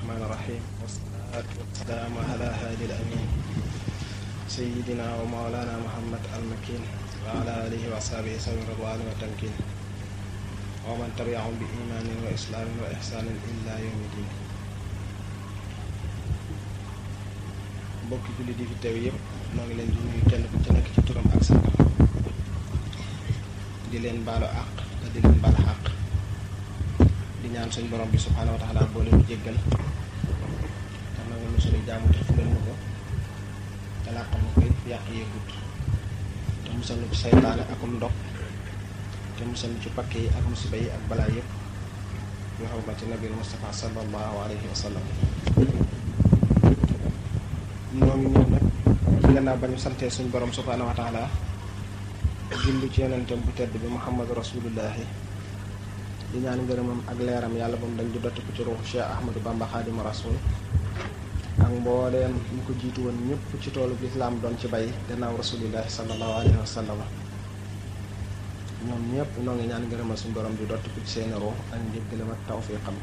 الرحمن الرحيم والصلاة والسلام على هادي الأمين سيدنا ومولانا محمد المكين وعلى آله وأصحابه سوي الرضوان والتمكين ومن تبعهم بإيمان وإسلام وإحسان إلى يوم الدين. mbokki jullit yi fi teew yëpp noo ngi leen di nuyu kenn ku ci nekk ci turam ak santam di leen baalu àq te di leen baal àq di ñaan suñ borom bi subhaanahu wa taala boo leen jéggal te nangu nu suñu jaamu te fulal nu ko te làqal nu ko yàq yëgut te musal nu ci saytaane akum ndog te musal nu ci pakk yi ak musiba yi ak balaa yëpp bi hurmati nabil Mustafa sallallahu alayhi wa sallam. ñoo ngi ñëw nag ci gannaaw ba ñu santee suñ borom subhaanahu wa taala julli ci yonentam bu tedd bi Muhammadu Rasulullahi di ñaan ngërëmam ak leeram yàlla ba mu dañ di dotti ko ci ruuxu Cheikh Ahmadou Bamba Xaadimu Rasuul ak mbooleem ñu ko jiitu woon ñëpp ci toolu lislaam doon ci bay gannaaw Rasulillahi sallallahu alayhi wa sallam ñoom ñëpp noo ngi ñaan ngërëmal suñ borom di dotti ko ci seeni ruux ak njëggalam ak tawfiqam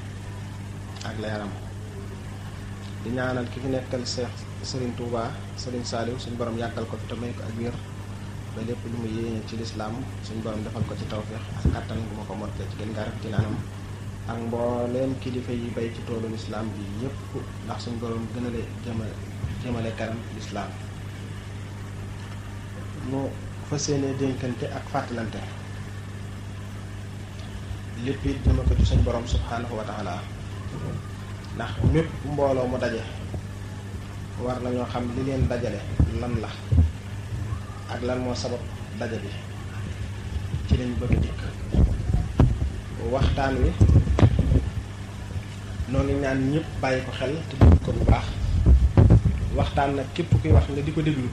ak leeram di ñaanal ki fi nekkal Serigne Touba Serigne Saliou suñ borom yàggal ko fi te may ko ak wér ba lépp lu mu yéene ci lislaam suñ borom defal ko ci tawfeex ak kàttan bu ma ko mottale ci gën garab ci naanam ak mbooleem kilifa yi bay ci toolu lislaam bi yépp ndax suñ borom gën a jëmale kanam lislaam mu fas yéene dénkante ak fàttalante lépp it jëme ko ci suñ borom subhaanahu wa taala ndax mépp mbooloo mu daje war nañoo xam li leen dajale lan la ak lan moo sabab daje bi ci lañ bëgg a dikk waxtaan wi noo ngi ñaan ñëpp bàyyi ko xel te déglu ko bu baax waxtaan nag képp kuy wax nga di ko déglu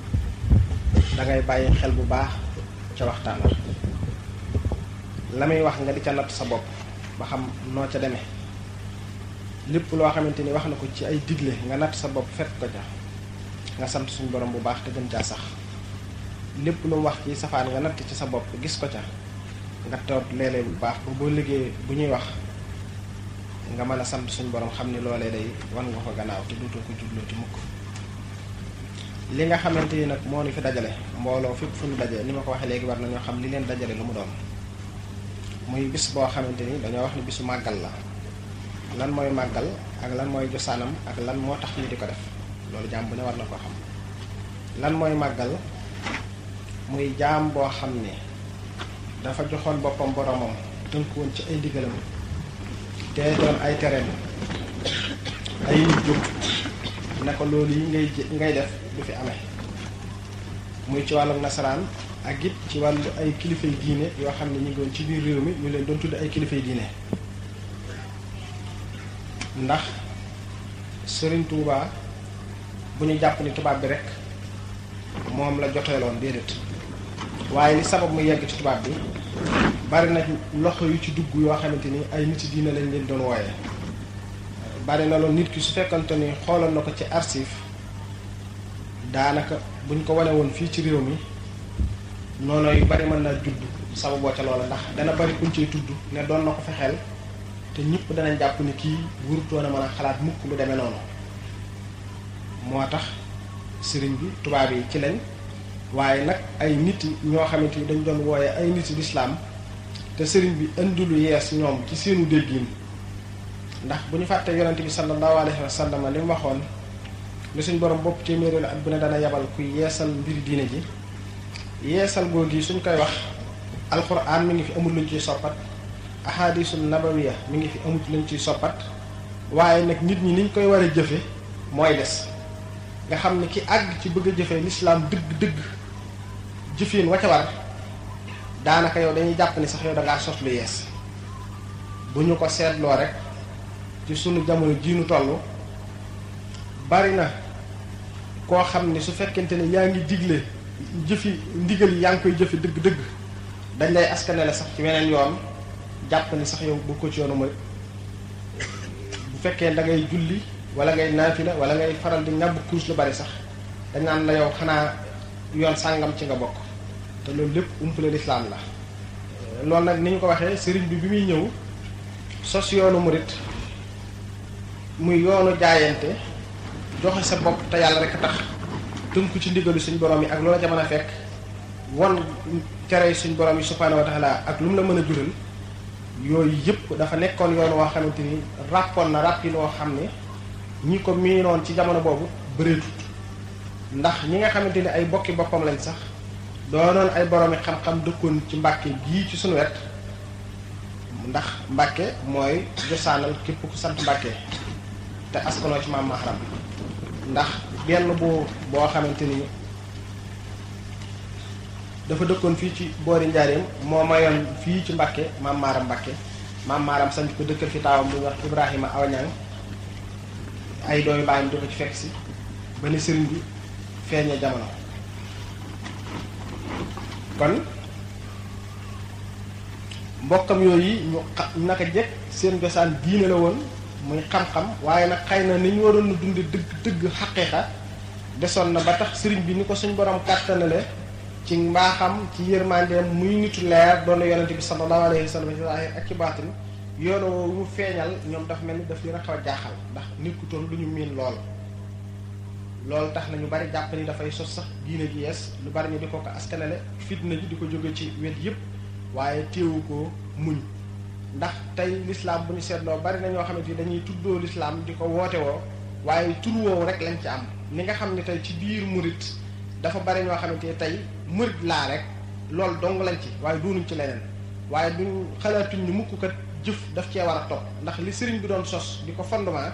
dangay bàyyi xel bu baax ca waxtaan la muy wax nga di ca natt sa bopp ba xam noo ca demee lépp loo xamante ni wax na ko ci ay digle nga natt sa bopp fekk ko ca nga sant suñu borom bu baax te gën caa sax lépp lu mu wax ci safaan nga natt ci sa bopp gis ko ca nga toog léeg-léeg bu baax ba boo liggéey bu ñuy wax nga mën a sant suñu borom xam ni loolee day wan nga ko gannaaw te duutoo ko jubloo ci mukk li nga xamante ni nag moo ni fi dajale mbooloo fépp fu ñu dajee ni ma ko waxee léegi war nañoo xam li leen dajale lu mu doon muy bis boo xamante ni dañoo wax ni bisu màggal la lan mooy màggal ak lan mooy josaanam ak lan moo tax ñu di ko def loolu jaam bu ne war na ko xam lan mooy màggal muy jaam boo xam ne dafa joxoon boppam boromam tënku woon ci ay ndigalam te doon ay tereem ay nit jóg ne ko loolu yi ngay def du fi amee muy ci wàllu nasaraan ak it ci wàllu ay kilifay diine yoo xam ne ñu ngi woon ci biir réew mi ñu leen doon tudd ay kilifay diine ndax Serigne Touba bu ñu jàpp ni tubaab bi rek moom la joteeloon déedéet waaye li sabab mu yegg ci tubaab bi bari na loxo yu ci dugg yoo xamante ni ay nit diina lañ leen doon wooyee bari na loolu nit ki su fekkante ni xooloon na ko ci archive daanaka buñ ko wane woon fii ci réew mi noonu yu bari mën naa judd sababoo ca loola ndax dana bari kuñ ciy tudd ne doon na ko fexeel te ñëpp danañ jàpp ni kii wurutoon a mën a xalaat mukk lu demee noonu moo tax sëriñ bi tubaab yi ci lañ waaye nag ay nit ñoo xamante ni dañ doon wooye ay nit lislaam te sëriñ bi indi lu yees ñoom ci seenu déggin ndax bu ñu fàtte yonente bi sallallahu alayhi wa sallam li mu waxoon li suñ borom bopp téeméeri la at bu ne dana yabal kuy yeesal mbiri diine ji yeesal googu suñ koy wax alxuraan mi ngi fi amul luñ ciy soppat ahadisul nabawiya mi ngi fi amut luñ ciy soppat waaye nag nit ñi niñ koy war a jëfe mooy des nga xam ne ki àgg ci bëgg a jëfe lislaam dëgg jëfin wa ca war daanaka yow dañuy jàpp ni sax yow dangaa sos lu yees bu ñu ko seetloo rek ci sunu jamono jiinu toll bari na koo xam ne su fekkente ne yaa ngi digle jëfi ndigal yi yaa ngi koy jëfe dëgg dañ lay askanele sax ci weneen yoon jàpp ni sax yow bu ko ci yoonu mooy bu fekkee da ngay julli wala ngay naafila wala ngay faral di ñàbb kurus lu bari sax dañ naan la yow xanaa yoon sàngam ci nga bokk te loolu lépp umpale lislaam la loolu nag ni ñu ko waxee sëriñ bi muy ñëw sos yoonu murit muy yoonu jaayante joxe sa bopp te yàlla rek a tax tënku ci ndigalu suñ borom yi ak loola jamono fekk wan tere suñ borom yi subhaanahu wa taala ak lu mu la mën a jural yooyu yëpp dafa nekkoon yoon woo xamante ni ràppoon na ràppin woo xam ne ñi ko miinoon ci jamono boobu bëreetut ndax ñi nga xamante ni ay bokki boppam lañ sax doonoon ay boroomi xam-xam dëkkoon ci Mbàkke gii ci suñu wet ndax Mbàkke mooy josaanal képp ku sant Mbàkke te askanoo ci maam Mahram ndax benn boo xamante ni dafa dëkkoon fii ci boori Njaaréem moo mayoon fii ci Mbàkke maam Maaram Mbàkke maam Maaram sant ko dëkkal fi taawam bu wax Ibrahima Awañang ay doomi baayam di ko ci fekk si ba ni sëriñ bi feeñee jamono kon mbokkam yooyu ñu naka jekk seen cosaan diine la woon muy xam-xam waaye nag xëy na ni ñu waroon a dunde dëgg xaqiiqa desoon na ba tax sëriñ bi ni ko suñ borom kàttanale ci mbaaxam ci yërmandeem muy nitu leer doon na yonente bi sallallahu alayhi wa sallam ci zaahir ak ci baatin yoon woowu mu feeñal ñoom dafa mel ni daf leen a xaw a jaaxal ndax nit ku toll lu ñu miin loolu tax na ñu bari jàpp ni dafay sos sax diine ji yees lu bari ñu di ko askanale fitna ji di ko jóge ci wet yëpp waaye téewu ko muñ ndax tey lislaam bu ñu seetloo bari na ñoo xamante ni dañuy tuddoo lislaam di ko woote woo waaye tur woowu rek lañ ci am ni nga xam ne tey ci biir murit dafa bari ñoo xamante ni tey murit laa rek loolu dong lañ ci waaye doonuñ ci leneen waaye duñ xalaatuñ ni mukk kat jëf daf cee war a topp ndax li sëriñ bi doon sos di ko fondement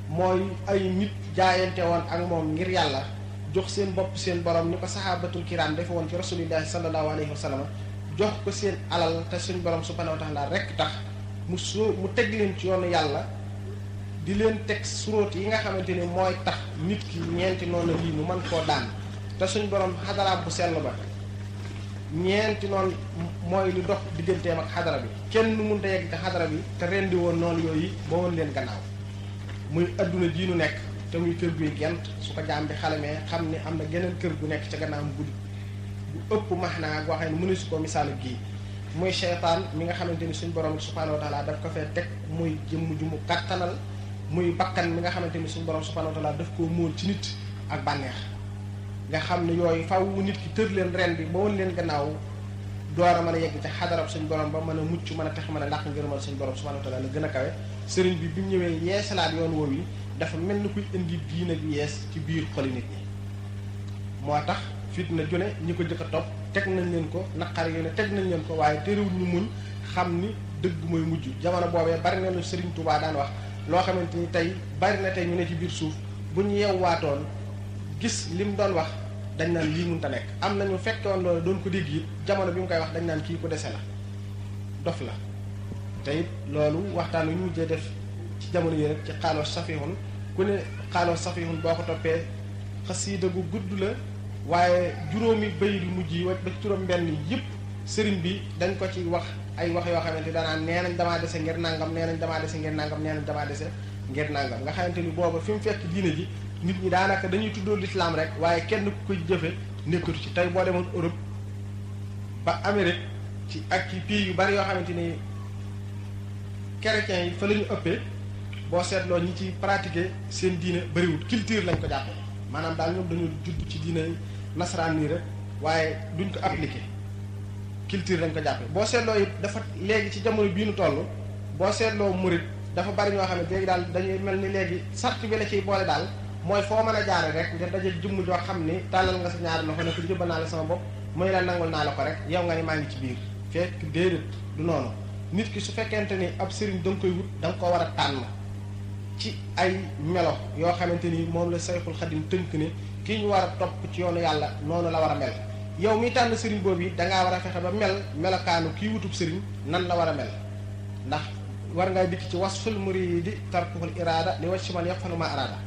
mooy ay nit jaayante woon ak moom ngir yàlla jox seen bopp seen borom ni ko saxaabatul kiram defe woon ci rasulillahi sallallahu alayhi wa sallam jox ko seen alal te suñ borom subhanahu wa taala rek tax mu teg leen ci yoonu yàlla di leen teg suróot yi nga xamante ni mooy tax nit ki ñeenti noonu lii mu mën koo daan te suñ borom xadaraam bu sell ba ñeenti noonu mooy lu dox digganteem ak xadara bi kenn nu mënta yegg ci xadara bi te rendi woon noonu yooyu ba woon leen gannaaw muy adduna jii nu nekk te muy kër guy gent su ko jaam bi xalamee xam ni am na geneen kër gu nekk ca gannaawam guddi bu ëpp max naa goo xam ne mënu si ko misaal gii muy seytaan mi nga xamante ni suñ borom subhanahu wa taala daf ko fee teg muy jëmm ju mu kattanal muy bakkan mi nga xamante ni suñ borom subhanahu wa taala daf koo móol ci nit ak bànneex nga xam ne yooyu faw nit ki tër leen ren bi ba woon leen gannaaw door a mën a yegg ci xadarab suñ borom ba mën a mucc mën a tex mën a ndax ngërëmal suñ borom subhanahu wa taala la gën a kawe sëriñ bi bi mu ñëwee yeesalaat yoon woowu yi dafa mel ni kuy indi diina ju yees ci biir xoli nit ñi moo tax fitna june ñi ko jëkk a topp teg nañ leen ko naqar yu ne teg nañ leen ko waaye terewul ñu muñ xam ni dëgg mooy mujj jamono boobee bari na lu sëriñ Touba daan wax loo xamante ni tey bari na tey ñu ne ci biir suuf bu ñu yeewwaatoon gis li mu doon wax dañ naan lii mënta nekk am nañu fekke woon loolu doon ko dégg it jamono bi mu koy wax dañ naan kii ko dese la dof la te it loolu waxtaan wi ñu mujjee def ci jamono yi rek ci xaaloo safihun ku ne xaaloo safihun boo ko toppee xasiida gu gudd la waaye juróomi bayit yu mujj yi ba ci juróom benn yëpp sëriñ bi dañ ko ci wax ay wax yoo xamante danaan nee nañ damaa dese ngir nangam nee nañ damaa dese ngir nangam nee nañ damaa dese ngir nangam nga xamante ni booba fi mu fekk diine ji nit ñi daanaka dañuy tuddoo lislaam rek waaye kenn ku koy jëfe nekkatu ci tey boo demoon Europe ba Amérique ci ak ci pays yu bari yoo xamante ni chrétiens yi fa la ñu ëppee boo seetloo ñi ci pratiquer seen diine bariwul culture lañ ko jàppee maanaam daal ñoom dañu judd ci diine nasaraan nii rek waaye duñ ko appliquer culture lañ ko jàppee boo seetloo it dafa léegi ci jamono bii nu toll boo seetloo murit dafa bari ñoo xam ne léegi daal dañuy mel ni léegi sart bi la ciy boole daal mooy foo mën a jaare rek nga daje jëmm joo xam ni tàllal nga sa ñaari loxo ne ko jëbbal naa la sama bopp muy la nangul naa la ko rek yow nga ni maa ngi ci biir fekk déedéet du noonu nit ki su fekkente ni ab sëriñ da nga koy wut da nga ko war a tànn ci ay melo yoo xamante ni moom la Sayxul Xadim tënk ne kii ñu war a topp ci yoonu yàlla noonu la war a mel yow mi tànn sëriñ boobu yi dangaa war a fexe ba mel melokaanu kii wutub sëriñ nan la war a mel ndax war ngaa dikk ci wasful muridi tarkuhul iraada li wacc man yafalu ma araada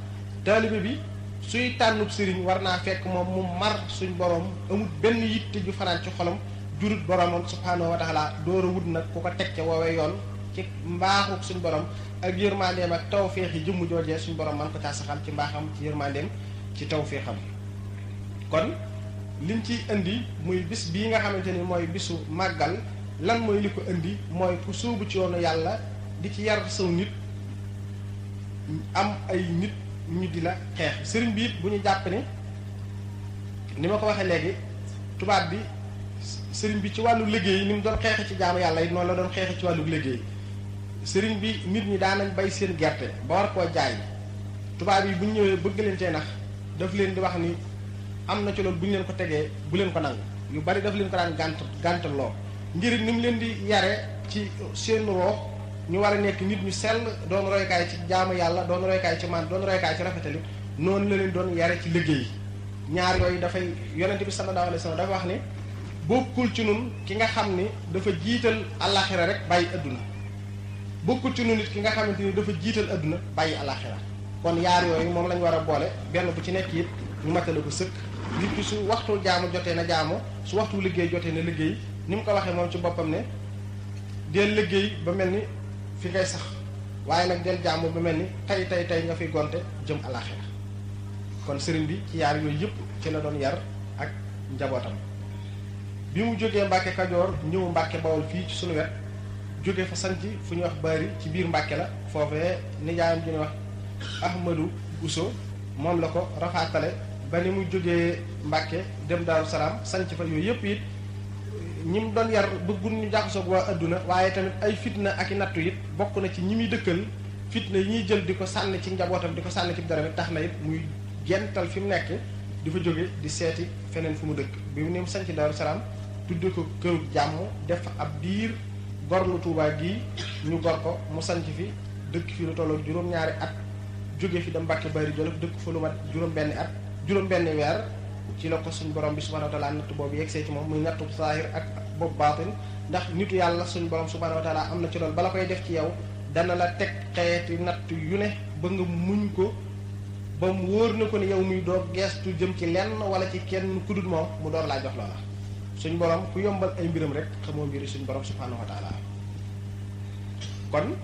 taalibe bi suy tànnub sëriñ war naa fekk moom mu mar suñ borom amul benn yitte ju fanaan ci xolam jurut boromam subhaanahu wa taala door a wut nag ku ko teg ca woowee yoon ci mbaaxu suñ borom ak yërmandeem ak tawféex yi jëmm joojee suñ borom man ko caa saxal ci mbaaxam ci yërmandeem ci tawféexam kon liñ ciy indi muy bis bii nga xamante ni mooy bisu màggal lan mooy li ko indi mooy ku sóobu ci yoonu yàlla di ci yar saw nit am ay nit ñu di la xeex. sëriñ bi it bu ñu jàpp ni ma ko waxee léegi tubaab bi sëriñ bi ci wàllu liggéey ni mu doon xeexe ci jaamu yàlla it noonu la doon xeexe ci wàllu liggéey. sëriñ bi nit ñi daanañ bay seen gerte ba war koo jaay tubaab yi bu ñu ñëwee bëgg leen cee nax daf leen di wax ni am na ci loolu bu ñu leen ko tegee bu leen ko nangu yu bari daf leen ko daan gàntaloo ngir ni mu leen di yare ci seen roox ñu war a nekk nit ñu sell doon roykaay ci jaamu yàlla doon roykaay ci man doon roykaay ci rafetali noonu la leen doon yare ci liggéey ñaar yooyu dafay yonente bi sallallahu alayhi wa sallam dafa wax ni bokkul ci nun ki nga xam ni dafa jiital àllaaxira rek bàyyi adduna bokkul ci nun nit ki nga xamante ni dafa jiital adduna bàyyi àllaaxira kon yaar yooyu moom lañ war a boole benn bu ci nekk it ñu matale ko sëkk nit ki su waxtu jaamu jotee na jaamu su waxtu liggéey jotee na liggéey ni mu ko waxee moom ci boppam ne del liggéey ba mel ni fi ngay sax waaye nag del jaamu ba mel ni tey nga fiy gonte jëm àllaaxira kon sëriñ bi ci yaar yooyu yëpp ci la doon yar ak njabootam bi mu jógee Mbàkke Kajoor ñëw Mbàkke Bawol fii ci sunu wet jóge fa sanc fu ñuy wax Bari ci biir Mbàkke la foofee nijaayam ju ñuy wax Ahmadou Bousso moom la ko rafaatale ba ni mu jógee Mbàkke dem Daaru Salaam sanc fa yooyu yëpp it ñi mu doon yar bëggul ñu jaxasoog waa adduna waaye tamit ay fitna ak i nattu it bokk na ci ñi muy dëkkal fitna yi ñuy jël di ko sànni ci njabootam di ko sànni ci dara tax na it muy gental fi mu nekk di fa jóge di seeti feneen fu mu dëkk bi mu ne mu sanc Daaru Salaam tudde ko këru jàmm def ab diir gor lu Tuubaa gii ñu gor ko mu sanc fi dëkk fi lu tollook juróom-ñaari at jóge fi dem Mbàkke Bari Jolof dëkk fa lu mat juróom-benni at juróom-benni weer ci la ko suñ borom bi subhanahu wa taala natt boobu yegsee ci moom muy nattu saahir ak boobu baatin ndax nitu yàlla suñ borom subhanahu wa taala am na ci loolu bala koy def ci yow dana la teg xeeti natt yu ne ba nga muñ ko ba mu wóor na ko ne yow muy doo geestu jëm ci lenn wala ci kenn ku dul moom mu door laa jox loola suñ borom ku yombal ay mbiram rek xamoo mbiri suñ borom subhanahu wa taala kon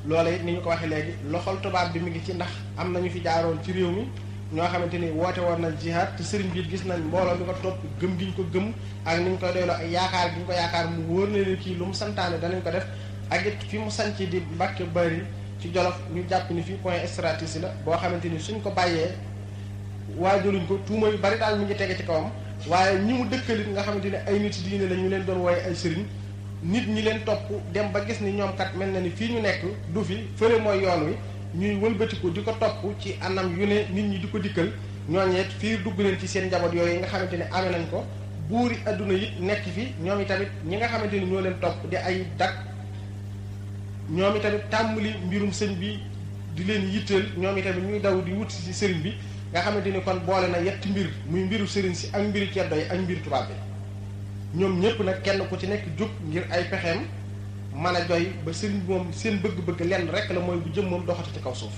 loola it ni ñu ko waxee léegi loxol tubaab bi mi ngi ci ndax am nañu fi jaaroon ci réew mi ñoo xamante ni woote woon nañ jihaad te sëriñ bi gis nañ mbooloo mi ko topp gëm gi ñu ko gëm ak ni ñu koy doyloo ak yaakaar gi ñu ko yaakaar mu wóor na leen kii lu mu santaane danañ ko def ak it fi mu sanc di Mbàkke Bari ci Jolof ñu jàpp ni fii point stratégique la boo xamante ni suñ ko bàyyee waajaluñ ko tuuma yu bari daal mi ngi tege ci kawam waaye ñi mu dëkkalit nga xamante ne ay nit diine la ñu leen doon wooye ay sëriñ nit ñi leen topp dem ba gis ni ñoom kat mel na ni fii ñu nekk du fi fële mooy yoon wi ñuy wëlbatiku di ko topp ci anam yu ne nit ñi di ko dikkal ñooñeet fii dugg leen ci seen njaboot yooyu nga xamante ne amee nañ ko buuri adduna it nekk fi ñoom itamit ñi nga xamante ni ñoo leen topp di ay dak ñoom itamit tàmbali mbirum sëñ bi di leen yitteel ñoom itamit ñuy daw di wut si sëriñ bi nga xamante ni kon boole na yetti mbir muy mbiru sëriñ si ak mbiru ceddo yi ak mbiru tubaab bi ñoom ñëpp nag kenn ku ci nekk jóg ngir ay pexeem mën a joy ba sëriñ bi moom seen bëgg-bëgg lenn rek la mooy bu jëm moom doxati ci kaw suuf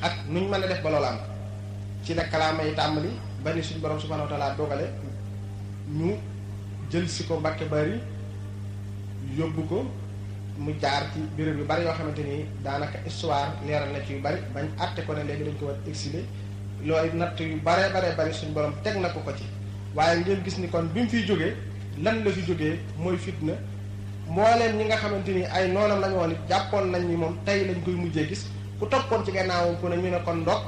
ak nuñ mën a def ba loolu am ci la kalaama yi tàmbali ba ni suñu borom subhanahu wa taala dogale ñu jël si ko Mbàkke Bari yóbbu ko mu jaar ci béréb yu bari yoo xamante ni daanaka histoire leeral na ci yu bari bañ àtte ko ne léegi dañ ko war exiler loolu natt yu bare bari suñu borom teg na ko ci waaye ngeen gis ni kon bi mu fiy jógee lan la fi jógee mooy fitna mbooleem ñi nga xamante ni ay noonam lañu woon it jàppoon nañ ni moom tey lañ koy mujjee gis ku toppoon ci gannaawam ku ne ñu ne kon ndok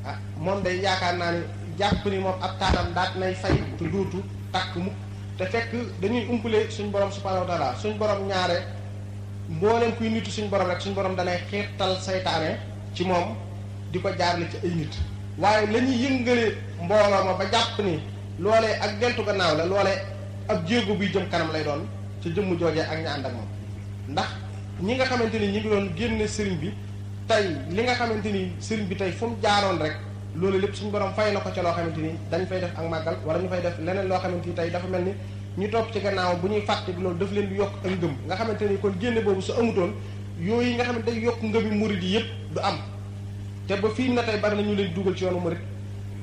ah moom day yaakaar naa ni jàpp ni moom ab taanam daat nay fay te duutu tàkk mukk te fekk dañuy umpale suñ borom subhanahu wa taala suñ borom ñaare mbooleem kuy nitu suñ borom rek suñ borom danay xiirtal saytaane ci moom di ko jaarle ci ay nit waaye la ñuy yëngale mbooloo ma ba jàpp ni loolee ak deltu gannaaw la loolee ab jéego buy jëm kanam lay doon ci jëmm joojee ak ña ànd ak moom ndax ñi nga xamante ni ñi ngi doon génne sëriñ bi tey li nga xamante ni sëriñ bi tey fu mu jaaroon rek loolu lépp suñu borom fay na ko ca loo xamante ni dañ fay def ak màggal wala ñu fay def leneen loo xamante ni tey dafa mel ni ñu topp ci gannaaw bu ñuy fàtte loolu daf leen di yokk ak ngëm nga xamante ni kon génne boobu su amutoon yooyu yi nga xamante day yokk ngëmi murid yi yëpp du am te ba fii na tey bari na ñu leen dugal ci yoonu murid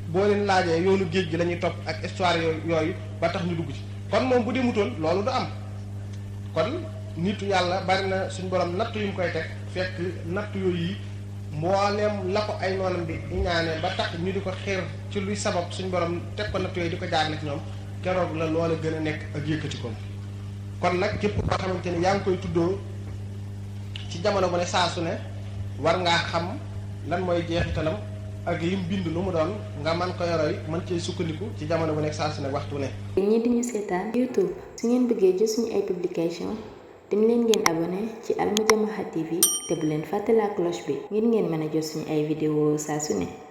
boo leen laajee yoonu géej gi la ñuy topp ak histoire yooyu ba tax ñu dugg ci kon moom bu demutoon loolu du am kon nitu yàlla bari na suñu borom natt yu mu koy teg fekk natt yooyu yi mbooleem la ko ay noonam bi ñaane ba tax ñu di ko xiir ci luy sabab suñu borom teg ko natt yooyu di ko jaar na ci ñoom keroog la loola gën a nekk ak yëkkati ko kon nag képp koo xamante ni yaa ngi koy tuddoo ci jamono bu ne saa su ne war ngaa xam lan mooy jeexitalam ak yim bind lu mu doon nga man ko yoroy man cee sukkandiku ci jamono bu nekk saa su ne waxtu ne. ñi di ñu seetaan YouTube su ngeen bëggee jot suñu ay publication dem leen ngeen abonné ci Al Moujamahad TV te bu leen fàtte la cloche bi ngir ngeen mën a jot suñu ay vidéo saa su ne.